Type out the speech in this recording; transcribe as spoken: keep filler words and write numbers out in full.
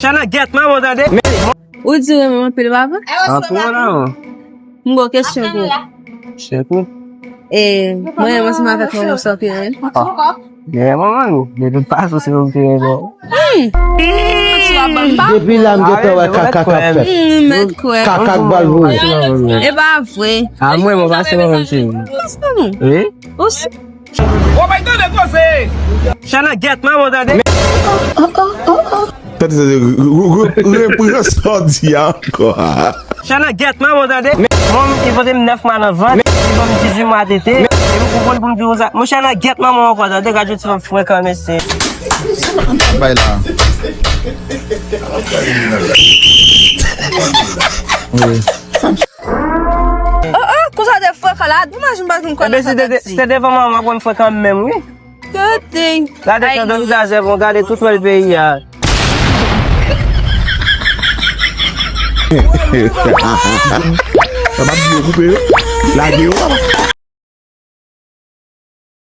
Chana gèt manman w tande. Ou di renmen m anpil, pa vre? Anpil, non. M gon kesyon pou ou. Kesyon pou? E, mwen renmen ansanm avèk manman w sa anpil, wi. Ah. Gen manman nou, de tout fason se ou ki renmen. Hmm. Depi la m gentan wè kaka k ap fèt. Hmm, mèt kwè. Kaka k pral voye. E pa vre. A mwen, mwen pase manman m cheri. Pase manman. Wi. Ou si. Ou pa tande koze. Chana gèt manman w tande. Tande, tande, re- re- re- repran sa w di a ankò. Chana gèt manman w tande. Mwen ki pote m nèf mwa nan vant, li ban m dizuit mwa tete. E m konprann pou m di konsa. Monchè, nan gèt manman w ankò tande, gad yon ti fanm frekan mesye. Bay la. Wi. Oh, oh, konsa te frekan la, domaj m pa janm konn sa. Ebyen, se de- se devan manman w ap konn frekan menm, wi. Gade. Gade tandans gazè, bon, gade tout lòt peyi a. Sa pa di yo koupe yo. Lage yo.